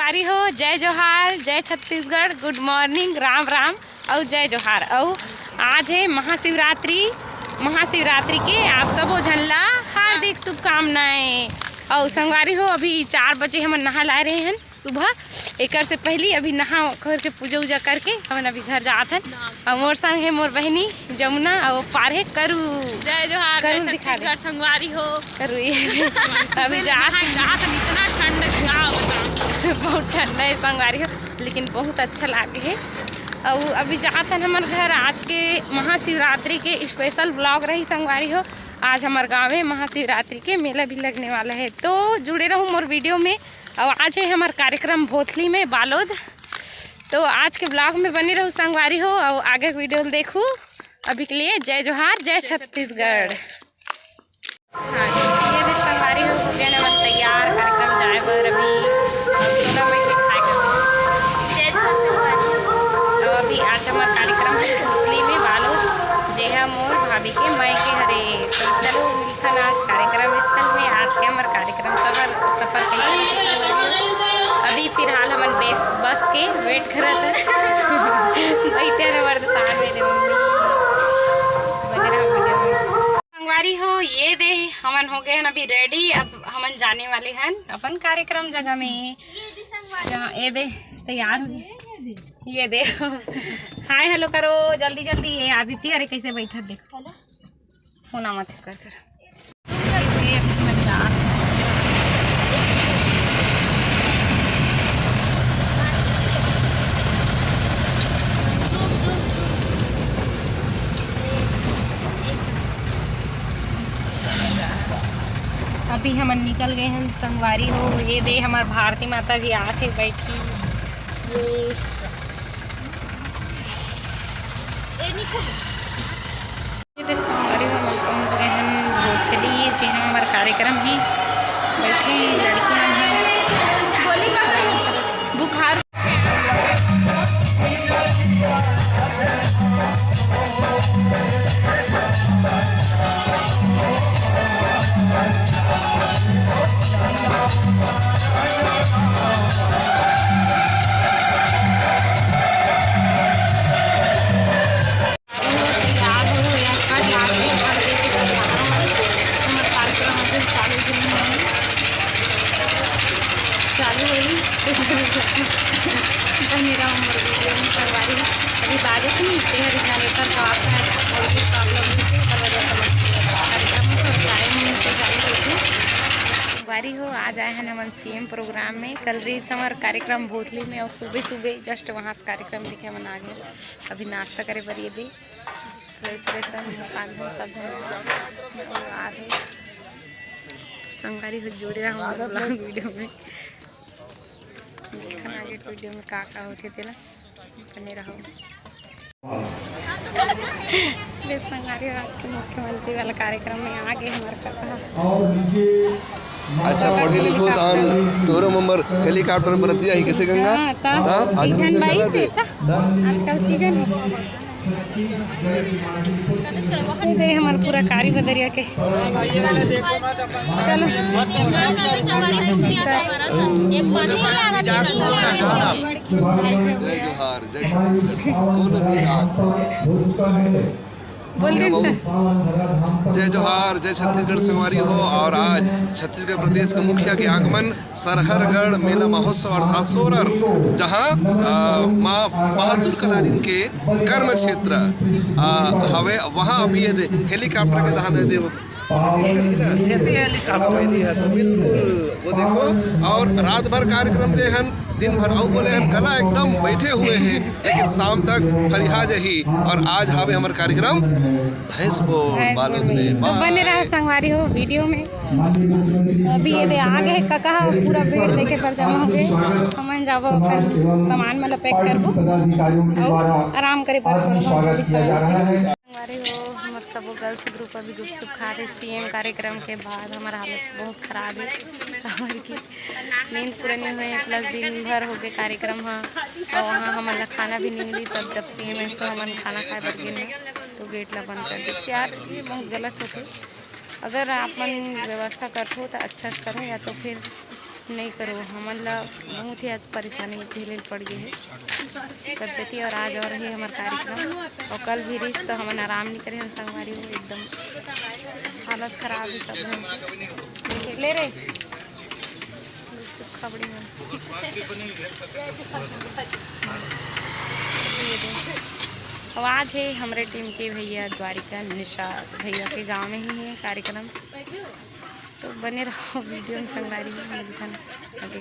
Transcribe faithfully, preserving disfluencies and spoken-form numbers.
अरे हो, जय जोहार, जय छत्तीसगढ़, good morning, राम राम अउ जय जोहार। अउ आज हे महाशिवरात्रि। महाशिवरात्रि के आप सबो झन ला हार्दिक शुभकामनाएं। अउ संगवारी हो, अभी चार बजे हमन नहा लाए रहे हन सुबह। एकर से पहली अभी नहा खोर के पूजा उजा करके हमन अभी घर जात हन। अउ मोर संग हे मोर बहिनी जमुना अउ पार हे करू। जय जोहार, जय करू दिखा दे। छत्तीसगढ़ संगवारी हो। करू ये अभी सुबह जात नहाए जात हन, इतना ठंड का बता। बहुत ठंडा हे संगवारी हो, लेकिन बहुत अच्छा लागे हे। अउ अभी जात हन हमर घर। आज के महाशिवरात्रि के special vlog रही संगवारी हो। आज हमर गाँव में महाशिवरात्रि के मेला भी लगने वाला है, तो जुड़े रहू मोर video में। अउ आज हे हमर कार्यक्रम भोथली में बालोद, तो आज के vlog में बने रहू संगवारी हो, अउ आगे के video ल देखू। अभी के लिए जय जोहार, जय छत्तीसगढ़। हाँ, ये भी संगवारी हो, हो गया ना मन तैयार कार्यक्रम जाए बर। अभी सोना बैठे खाए कर। जय जोहार संगवारी हो। तो अभी आज हमर कार्यक्रम है भोथली में बालोद, जे हा मोर भाभी के मायके हरे। तो चलो मिलथन आज कार्यक्रम स्थल में। आज के हमर कार्यक्रम सफर, सफर कैसे रही संगवारी हो? अभी फिलहाल हमन बेस, बस के wait करत हन। बैठे हन हमर दुकान में रे मम्मी। बने रहा video में। संगवारी हो, ये दे हमन हो गए हन अभी ready। अब हमन जाने वाले हन अपन कार्यक्रम जगह में। जहाँ ये दे तैयार हो गए। ये दे hi hello करो जल्दी जल्दी। ये आदित्य, अरे कैसे बैठत देखो। फोन आवत हे कर कर। अभी हमन निकल गए हन संगवारी हो। ये दे हमर भारती माता भी आत हे बैठी। ये ये तो संगवारी हो, हमन पहुँच गए हन भोथली, जेमा हमर कार्यक्रम हे। बैठे लड़की मन हे। बुखार। चालू होई। बने रहो मोर video में संगवारी। अभी बाजत नहीं, तेहर generator का आशा है, और भी problem है, इसी वजह से कार्यक्रम में थोड़ा time में से जारी होती। संगवारी हो, आज आए हैं हमन सीएम प्रोग्राम में। कल रही हमर कार्यक्रम भोथली में, और सुबह सुबह just वहाँ से कार्यक्रम देखे हमन आ गए। अभी नाश्ता करे बर ये दे। वैसे वैसे हम लोग पाँच दिन सब जन आ रहे। संगवारी हो जुड़े रहो हमारे vlog video में। देखना आगे के video में का का होथे तेला बने रहो। रे संगवारी हो आज के मुख्यमंत्री वाला कार्यक्रम में आ गए हमारे कका। अच्छा, पढ़े लिखो तहन तोरो नंबर helicopter में बरतिया ही कैसे गंगा? हाँ, ता हाँ, आज season कैसे बाईस चला है, दे? ता आजकल season है। ये दे हमर पूरा कारी बदरिया के। चलो। जय जोहार, जय छत्तीसगढ़। कौन नहीं आज? बोल दे सर। जय जोहार, जय छत्तीसगढ़ संगवारी हो। और आज छत्तीसगढ़ प्रदेश के मुखिया के आगमन, सरहरगढ़ मेला महोत्सव अर्थात सोरर, जहाँ, आ, माँ बहादुर कलारिन के कर्म क्षेत्र, आ, हवे, वहाँ अभी ये दे, helicopter के दहाने दे, खेती helicopter नहीं है, तो बिल्कुल वो देखो। और रात भर कार्यक्रम दे हन, दिन भर अउ बोले हन, गला एकदम बैठे हुए हैं, लेकिन शाम तक फरिहा जही। और आज हवे हमर कार्यक्रम भैंस बोल भैंस बालोद बोल में। में। तो बने रहो संगवारी हो video में। अभी ये दे आ गए कका, पूरा भीड़ देखे पर जमा हो गए। हमन जाबो अपन सामान मन ला pack करबो, अउ आराम करे बर थोड़ा बहुत जल्दी समय बचे। संगवारी हो, हमर सबो girls group अभी गुपचुप खा रहे सीएम कार्यक्रम के बाद। हमर हालत बहुत खराब है, काबर कि नींद पूरा नहीं हुए, plus दिन भर हो गए कार्यक्रम ह, और वहाँ हमन ला खाना भी नहीं मिली। सब जब सीएम है तो हमन खाना खाए बर गेन, तो gate ला बंद कर दिस। यार, ये बहुत गलत होथे। अगर आप मन व्यवस्था करथो तो अच्छा से करो, या तो फिर नहीं करो, हमन ला बहुत ही आज परेशानी झेले ल पड़ गए है कर सेती। और आज और है हमार कार्यक्रम, और कल भी रिस तो हमन आराम नहीं करे हन संगवारी हो, एकदम हालत खराब है सब झन के। ले रे, चुप खबड़ी में। ये दे। और आज है हमरे टीम के भैया द्वारिका निषाद भैया के गांव में ही है कार्यक्रम, तो बने रहो वीडियो में संगवारी हो, मिलथन आगे।